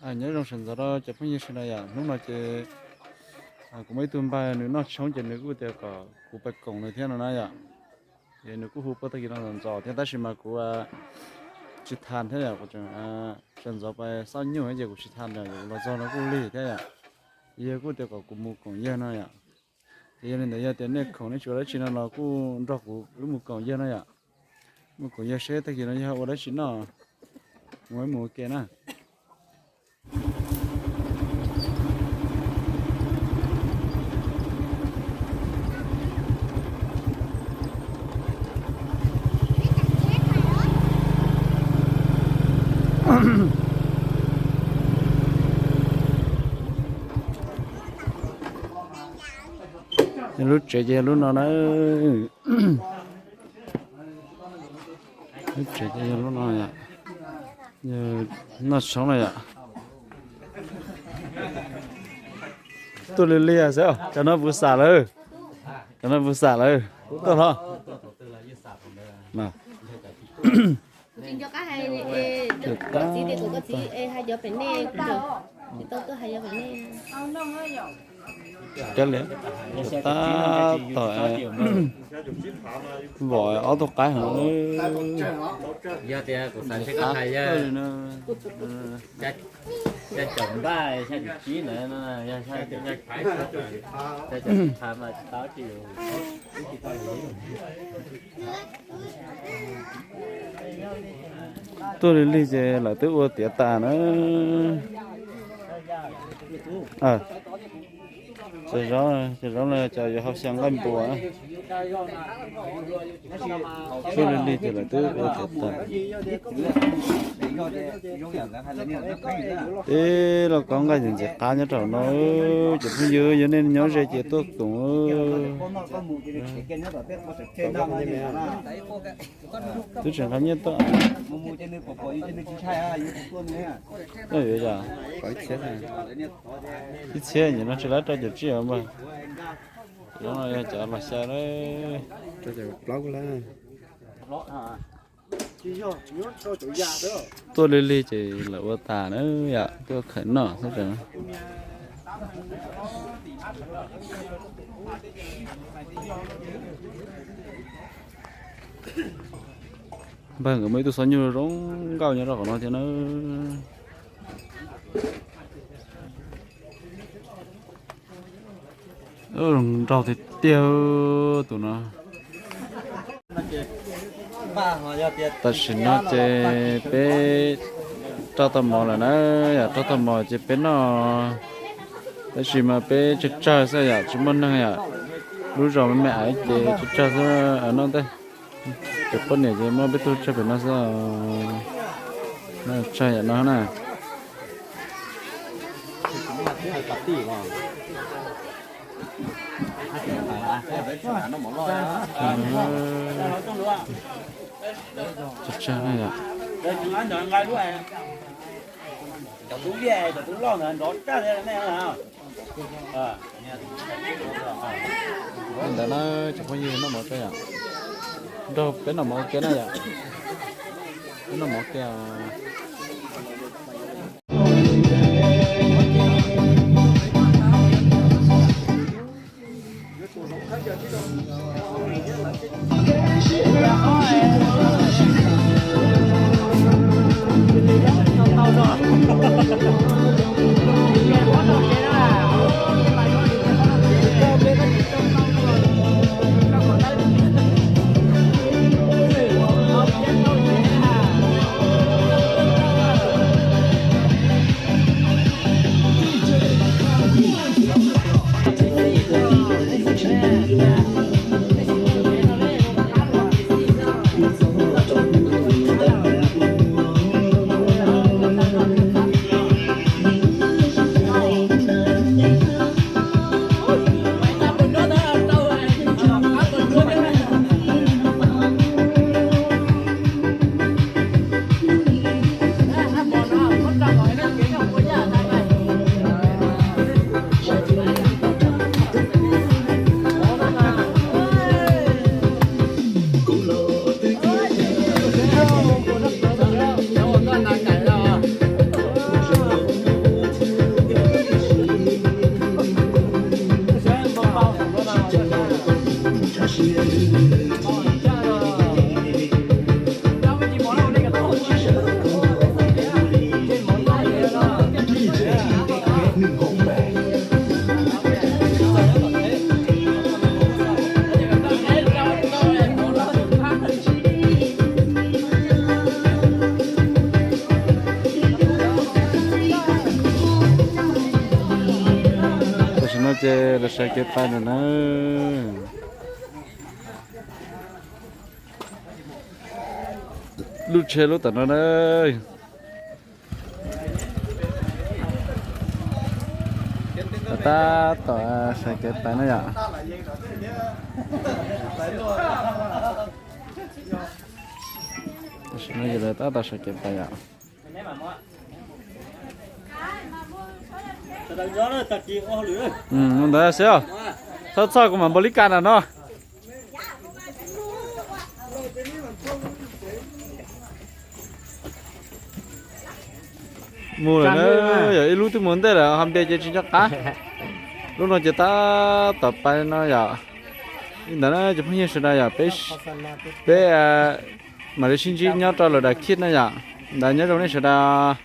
Nyob zoo sawv ntxov rau cov phooj ywg sawv daws yom, hnub no ces kuv muaj ib tug npawg nws noj tshoob ces nws kuj tias kom kuv pais koom nws thiab no na yom. Ces nws kuj hu puag tag kis no ntxov ntxov thiab tab sis mas kuv tsis tham thiab yom, kuv tseem sawv ntxov pais xauj nyuj ces kuv tsis tham yom, kuv los txog no kuj lig thiab yom. Yawg kuj tias kom kuv mus koom yawg no yom. Ces yog li ntawd yog tias nej khoom nej tsis ua dab tsi no los kuj nrog kuv wb mus koom yawg no yom. Mus koom yawg seb tag kis no yawg ua dab tsi noj, mus wb mus ua ke na. Lub tsev ces yog lub no na. Lub tsev ces yog lub no yom. Noj tshoob no yom. Tuaj li li xwb, cov no puas xam lawm? Cov no puas xam lawm? Tuaj hlo. Tsis nco qab hais, txiv tias kom koj txiv hais cov pem nej, tsis tau tuaj hais cov pem nej. Cov liam tab tom vom ob tug qaib heev. Yog tias kuv xav seb koj hais yog xya caum npaj xya caum tsib ntawd, yog xya caum tsib mas tsis tau tsis. Tuaj li lig ces lawv twb ua tiav tas na. Ces zaub no cov yuav hau xyaw nqaij npua. Tuaj li lig ces lawv twb ua tiav tas. Teb los kaub nqaij ntxim qab nyob rau no, cov phooj ywg yog nej nyob ze ces tuaj koom. Twb tseem qab nyiaj tuaj. Ib txhiab, ib txhiab nyuam no tsis lab rau caum tsib os npawg. Cov no yog cov los xyaw lawm. Tuaj li lig ces lawv ua tas na yom, tuaj khawm noj xwb. Npawg nkawd muaj ib tug xov nyuj zoo nkauj nyob rau qhov no thiab na. Nraug tiag tiag tus no. Tam sim no ces peb rau tau mov lawm na, yom, rau tau mov ces peb noj. Tab sis mas peb tsawg tsawg xwb yom, tsis muaj neeg yom. Lub zos me me aiv ces tsawg tsawg xwb noj ntej. Cov poj niam ces muaj peb tug tsawg pem no xwb. Tsawg yam no na. Tsawg tsawg na yom. Li ntawd na cov phooj ywg, noj mov tso yom. Nrog peb noj mov ua ke na yom. Peb noj mov ua ke. Ces los sawv kev pais no na. Lub tsheb lub tom no na. Tab tom sawv kev pais na yom. Tam sim no yus lawv tab tom sawv kev pais yom. Ntawd xwb, txhob txhoj kuv mam npaum li cas na no. Mus lawm na, yog ib lub twb mus ntej lawm ho npe ces tsis nco qab. Lub no ces tab tom pais no yom. Li ntawd na cov phooj ywg sawv daws yom, peb, peb mam li sib ntsib nyob rau lawv daim clip na yom. Ntawd nyob zoo nej sawv daws.